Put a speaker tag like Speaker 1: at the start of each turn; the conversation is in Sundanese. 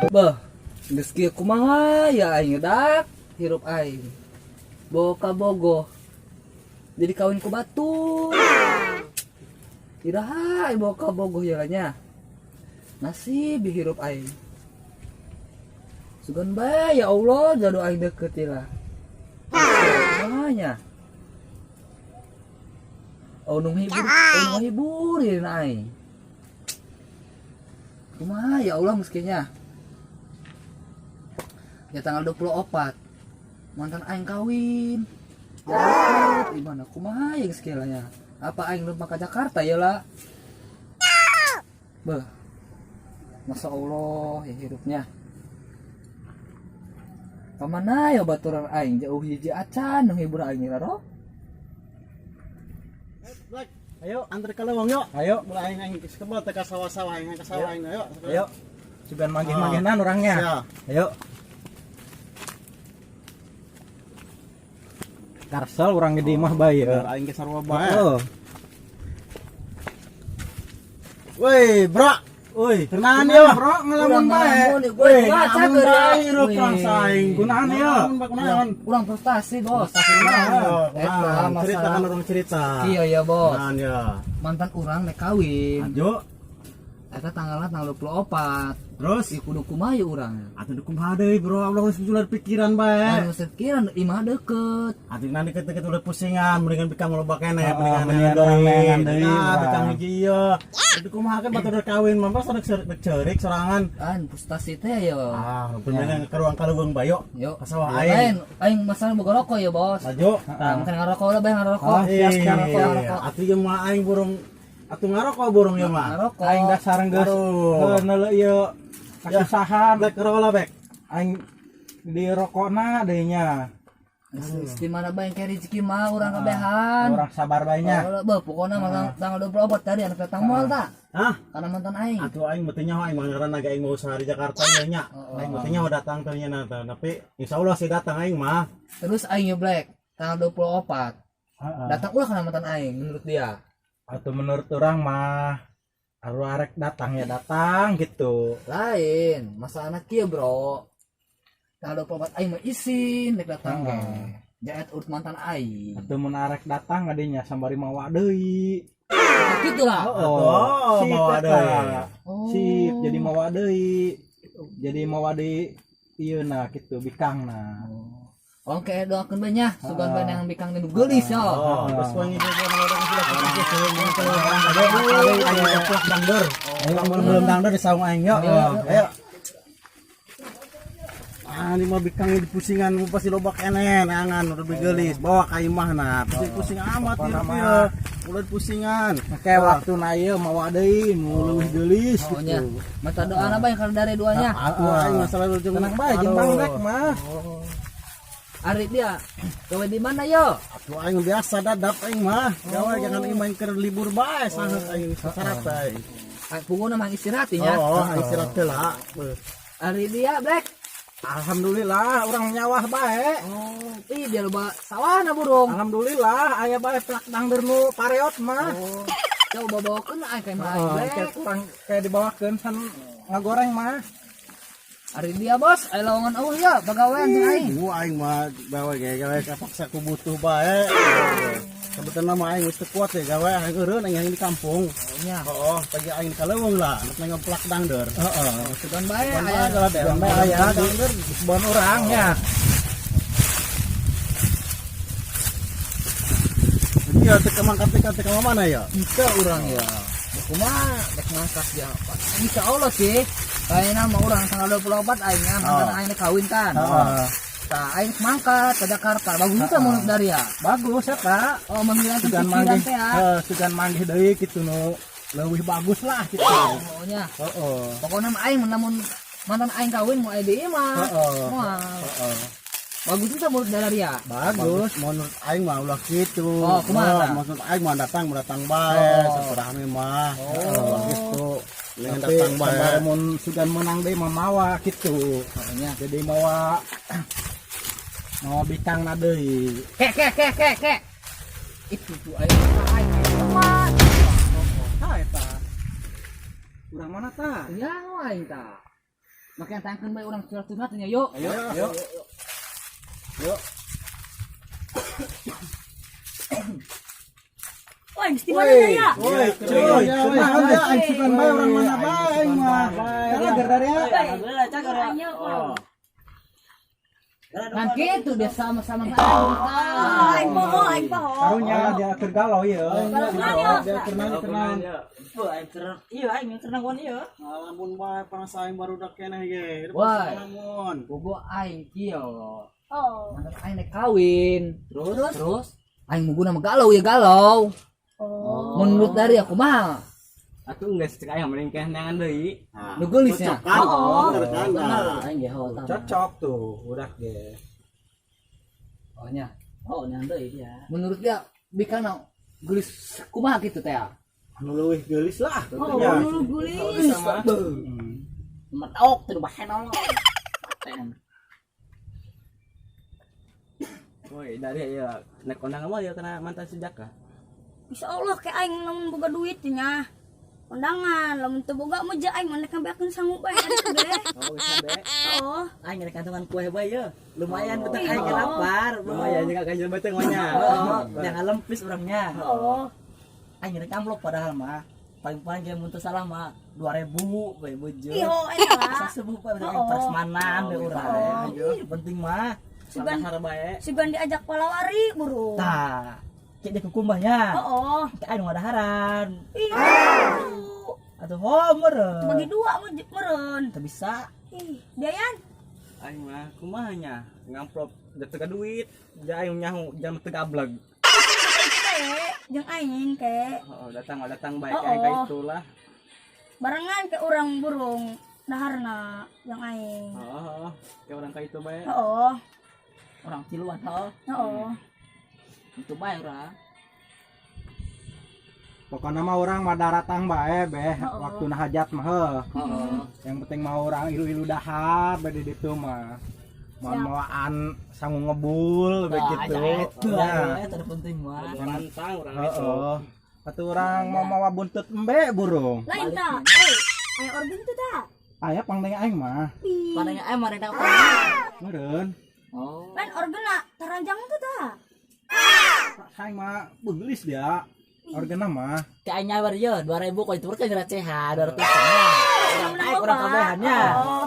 Speaker 1: Beuh, geus kieu kumaha ya aing dak hirup aing. Boga kabogoh. Jadi kawin ku batur. Iraha boga kabogoh ya nya. Nasib hirup aing. Sugan bae ya Allah jodoh aing deket lah. Kumaha nya? Oh nu hibur, oh nu hibur ieu aing. Kumaha ya Allah meskinya. Ya tanggal 24 mantan aing kawin. Ya di mana kumaha ya geus nya. Apa aing lupa ke Jakarta ya lah. Beuh. Masya Allah ya hirupnya. Kamana ya baturan aing jauh hiji acan nu hibur aing raro.
Speaker 2: Black,
Speaker 3: Ayo,
Speaker 2: antar ka leuweung yuk.
Speaker 3: Ayo.
Speaker 2: Mulai aing aing geus kebal teh ka sawah-sawah aing ka sawah aing ayo.
Speaker 3: Ayo. Sugan manggih-manggihan orangnya.
Speaker 2: Siap.
Speaker 3: Ayo. Karsel urang di imah bae ya.
Speaker 2: Aing ge sarua bae.
Speaker 3: Heeh.
Speaker 2: Woi, bro.
Speaker 3: Woi,
Speaker 2: Kunaon ya?
Speaker 3: Bro, ngelamun bae.
Speaker 1: Woi, ngaca
Speaker 2: Ngelamun
Speaker 1: keur
Speaker 2: bae
Speaker 1: ya.
Speaker 2: hirup
Speaker 1: Wih.
Speaker 2: bangsa aing.
Speaker 3: Kunaon ya?
Speaker 2: Ngelamun bae kunaon?
Speaker 1: Urang frustasi, Bos.
Speaker 2: Kunaon?
Speaker 1: Eta
Speaker 2: Kunaon? Cerita
Speaker 1: masalah.
Speaker 2: kan orang cerita.
Speaker 1: Iya ya, Bos.
Speaker 2: Kunaon ya?
Speaker 1: Mantan urang nek kawin.
Speaker 2: Ajo,
Speaker 1: Eta tanggalna tanggal 24.
Speaker 2: terus
Speaker 1: Ih kudu kumaha ya urang.
Speaker 2: atuh dukung deui bro, Allah geus ulah pikiran bae.
Speaker 1: Anu pikiran imah deket.
Speaker 2: Atuh nanti deket-deket ulah pusingan, mendingan bikang loba keneh,
Speaker 3: Ah,
Speaker 2: mendingan
Speaker 3: mendingan
Speaker 2: deui.
Speaker 3: neangan deui,
Speaker 2: Nah,
Speaker 3: urang.
Speaker 2: bikang hiji ieu. Tapi kumaha kan batur kawin, mah pas rek ceurik sorangan.
Speaker 1: Kan frustasi teh ya.
Speaker 2: Ah, bener ke ruang kaleuweung bae yuk.
Speaker 1: Yo.
Speaker 2: Ka sawah
Speaker 1: Lain,
Speaker 2: aing.
Speaker 1: aing masalah boga rokok ya, Bos.
Speaker 2: Maju.
Speaker 1: Nah, makan ngarokok lah, bae ngarokok.
Speaker 3: Ah, siap, siap.
Speaker 1: Ngarokok, ngarokok.
Speaker 2: Atuh ieu mah aing burung atuh ngarokok burung ieu mah.
Speaker 1: Ngarokok.
Speaker 3: Aing dasar geus
Speaker 2: Aduh.
Speaker 3: heuh neuleuh ieu kasusahan.
Speaker 2: Black roll bek.
Speaker 3: Aing di rokokna deui nya.
Speaker 1: Di mana bae kayak rezeki mah urang kabehan.
Speaker 3: Urang sabar bae nya.
Speaker 1: Oh, beuh, pokoknya mah tanggal 24 tadi anak datang moal tak?
Speaker 2: Hah?
Speaker 1: Karena mantan aing.
Speaker 2: Atuh aing meuteun nyaho aing mah ngaranna ge aing mau usaha di Jakarta nya nya. Aing meuteun nyaho datang teh nya nah, tapi insyaallah sih datang aing mah.
Speaker 1: Terus aing yo Black tanggal 24.
Speaker 3: Heeh.
Speaker 1: Datang ulah karena mantan aing menurut dia.
Speaker 3: Atau menurut orang mah aru arek datang ya datang gitu.
Speaker 1: Lain, masalah kieu, Bro. Tanggal 24 aing mah isin rek datang ge. Jaet urut mantan aing.
Speaker 3: Atau mun arek datang ngadinya sambari mawa deui.
Speaker 1: Gitu lah.
Speaker 2: Oh,
Speaker 3: sip
Speaker 2: mawa
Speaker 3: eta.
Speaker 2: deui.
Speaker 1: Oh.
Speaker 3: Sip, jadi mawa deui. Jadi mawa deui ieu na kitu bikangna.
Speaker 1: Oke, doakeun bae nya, sugan bae yang bikang nu geulis ya.
Speaker 2: Oh, terus wangi ge orang sudah aing keplak dangder. Lamun belum dangder di saung aing yuk. Ayo. Ah, ini mah bikang di pusingan pasti loba keneh neangan udah geulis bawa ka imah nah pusing-pusing amat ieu ieu. Ulah pusingan.
Speaker 3: Kayak waktu na ieu mawa deui nu leuwih geulis
Speaker 1: Oh nya.
Speaker 3: gitu.
Speaker 1: Mata doana bae kalau dari duanya.
Speaker 2: Atuh aing masalah jeung
Speaker 3: Tenang bae jeung Bang Black mah.
Speaker 1: Ari dia gawe di mana yo?
Speaker 2: Atuh aing biasa dadap aing mah. Gawe jangan aing main keur libur bae sangat aing sasarat aing.
Speaker 1: Punggung mah istirahat nya.
Speaker 2: Oh, aing istirahat heula.
Speaker 1: Ari dia Black.
Speaker 3: Alhamdulillah urang nyawah bae.
Speaker 1: Oh, ih dia loba sawahna burung.
Speaker 3: Alhamdulillah aya bae plak dangder nu pareot mah.
Speaker 1: Oh. Coba bawakeun aing ka imah aing
Speaker 3: Oh,
Speaker 1: Black.
Speaker 3: kayak kurang kayak dibawakeun san ngagoreng mah.
Speaker 1: Ari dia bos, aya lowongan eueuh ya, pagawean jeung aing.
Speaker 2: Gua aing mah gawe ge gawe kapaksa ku butuh bae. Sebetulna mah aing geus teu kuat ya gawe aing eureun aing di kampung.
Speaker 1: Oh nya.
Speaker 2: Oh, pagi aing ka leuweung lah, nek ngeplak dangder.
Speaker 3: Heeh.
Speaker 1: Sugan bae
Speaker 2: Sugan
Speaker 1: aya
Speaker 2: bae lah,
Speaker 3: Sugan bae aya
Speaker 2: dangder.
Speaker 3: Bon urang nya.
Speaker 2: Iya, teu mangkat teu ka mana ya?
Speaker 1: Bisa urang ya. Kumaha rek mangkat ya. Insya Allah sih. Kayaknya mah urang tanggal 24 aing nya mantan aing rek kawin kan.
Speaker 3: Heeh.
Speaker 1: Tah aing mangkat ke Jakarta. Bagus itu menurut Daria.
Speaker 3: Bagus ya Kak.
Speaker 1: Oh, menghilangkan
Speaker 3: Sugan
Speaker 1: pikiran
Speaker 3: manggih,
Speaker 1: teh ya.
Speaker 3: heeh, sugan manggih deui kitu nu leuwih bagus lah gitu.
Speaker 1: Pokoknya,
Speaker 3: Heeh.
Speaker 1: pokoknya mah aing namun mantan aing kawin mau aya di imah.
Speaker 3: Heeh.
Speaker 1: Moal.
Speaker 3: Heeh.
Speaker 1: Bagus itu menurut Daria.
Speaker 3: Bagus.
Speaker 2: Menurut aing mah ulah kitu.
Speaker 1: Oh, kumaha tah?
Speaker 2: Maksud aing mah datang mau datang bae,
Speaker 1: Oh.
Speaker 2: silaturahmi mah.
Speaker 1: Oh.
Speaker 2: Gitu. Dengan
Speaker 3: Tapi
Speaker 2: datang bae.
Speaker 3: sambar mun sugan menang deui mah mawa kitu.
Speaker 1: Pokoknya.
Speaker 3: Jadi mawa mawa bikangna deui.
Speaker 1: Kek kek kek kek kek. Itu tuh aing aing mah.
Speaker 3: Tah eta. Urang mana tah?
Speaker 1: Ya aing tah. Makanya tangkeun bae urang curhat-curhat nya yuk.
Speaker 3: Ayo, ayo. Yuk.
Speaker 4: Wah, mesti mana ya?
Speaker 2: Woi, cuy, kumaha ya aing sukan bae orang mana bae aing mah. Calager dari ya.
Speaker 5: Alhamdulillah cager ya.
Speaker 4: Ayo.
Speaker 1: Kan kitu dia sama-sama aing.
Speaker 4: Oh, aing poho, aing poho.
Speaker 3: Karunya dia keur galau ieu.
Speaker 2: Dia kenal kenal.
Speaker 5: Beuh, aing keur ieu aing keur nangguan ieu.
Speaker 2: Lamun bae panas aing barudak keneh ge.
Speaker 1: Woi.
Speaker 2: Lamun.
Speaker 1: Bogo aing kieu.
Speaker 4: Oh.
Speaker 1: Mantan aing nek kawin. Terus aing muguna mah galau ya galau.
Speaker 4: Oh.
Speaker 1: Menurut dari aku mah
Speaker 6: Atuh geus cek aing mending keneh neangan deui.
Speaker 1: nu geulisnya.
Speaker 2: Cocok kan? Bener kan?
Speaker 1: Bener aing ge ho tah.
Speaker 3: Cocok tuh, udah ge.
Speaker 1: Oh nya.
Speaker 5: Oh, neangan deui dia.
Speaker 1: Menurut dia bikana geulis kumaha kitu teh ya?
Speaker 2: Anu leuwih geulis lah
Speaker 4: Oh,
Speaker 2: tentunya.
Speaker 4: nu gulis.
Speaker 5: Metok teu bahenol. Paten.
Speaker 6: Woi, dari ya nek kondangan mah ya kena mantan sejaka.
Speaker 4: Insya Allah kayak aing lamun boga duit nya. Kondangan lamun teu boga mah ja aing mana kambeakeun sanggup bae ada ge.
Speaker 6: Oh, bisa be.
Speaker 4: Oh.
Speaker 5: Aing rek kantongan kue bae ye. Lumayan beteng aing ge lapar.
Speaker 6: Lumayan juga ganjel beteng mah nya.
Speaker 5: Oh, jangan lempis orangnya.
Speaker 4: Oh.
Speaker 5: Aing rek amplop padahal mah. Paling-paling ge mun teu salah mah 2000 bae bejo.
Speaker 4: Ih, oh, eta lah.
Speaker 5: Sasebuh bae urang
Speaker 4: Oh.
Speaker 5: prasmanan we urang. Ih, penting mah.
Speaker 4: Sugan
Speaker 6: Sahar bae.
Speaker 4: sugan diajak palawari buru.
Speaker 5: Tah, cek dia kukumbahnya.
Speaker 4: Oh.
Speaker 5: Cek aing nu ngadaharan.
Speaker 4: Ih.
Speaker 5: Atuh ho meureun.
Speaker 4: Bagi dua mah meureun.
Speaker 5: Teu bisa.
Speaker 4: Ih, biayan.
Speaker 6: Aing mah kumaha nya ngamplop da teu duit, ja aing nyaho jam teu gableg.
Speaker 4: Ke, jeung aing ke.
Speaker 6: Oh, datang mah datang bae
Speaker 4: Oh,
Speaker 6: aing ka
Speaker 4: oh.
Speaker 6: itulah.
Speaker 4: Barengan ke urang burung daharna jeung aing.
Speaker 6: Oh, ke orang ka itu bae.
Speaker 4: Oh.
Speaker 5: Orang tiluan ho.
Speaker 4: Oh.
Speaker 5: Itu bae urang.
Speaker 3: Pokoknya mah orang mah daratang bae beh
Speaker 4: Oh.
Speaker 3: waktu hajat mah heuh.
Speaker 1: Heeh.
Speaker 3: Yang penting mah orang ilu-ilu dahar bae di ditu mah. Mau
Speaker 4: Siap.
Speaker 3: mawaan sangu ngebul begitu.
Speaker 5: Itu
Speaker 3: Ya.
Speaker 5: eta penting mah.
Speaker 6: Rantang urang itu.
Speaker 3: Heeh. Atuh urang mau mawa buntut embe burung.
Speaker 4: Lain ta. Eh, aya organ teu ta?
Speaker 3: Aya pangdeng aing mah.
Speaker 4: Ih.
Speaker 5: Pananya aing mah rek
Speaker 3: Meureun.
Speaker 5: Oh.
Speaker 4: Lain organ taranjang teu ta?
Speaker 3: Aing mah beulis dia. Organa mah.
Speaker 5: Kayak aing nyawer ye 2000 kok itu kan recehan 200 nya.
Speaker 4: Menang
Speaker 5: Aing urang
Speaker 4: loba.
Speaker 5: kabehannya.
Speaker 4: Oh.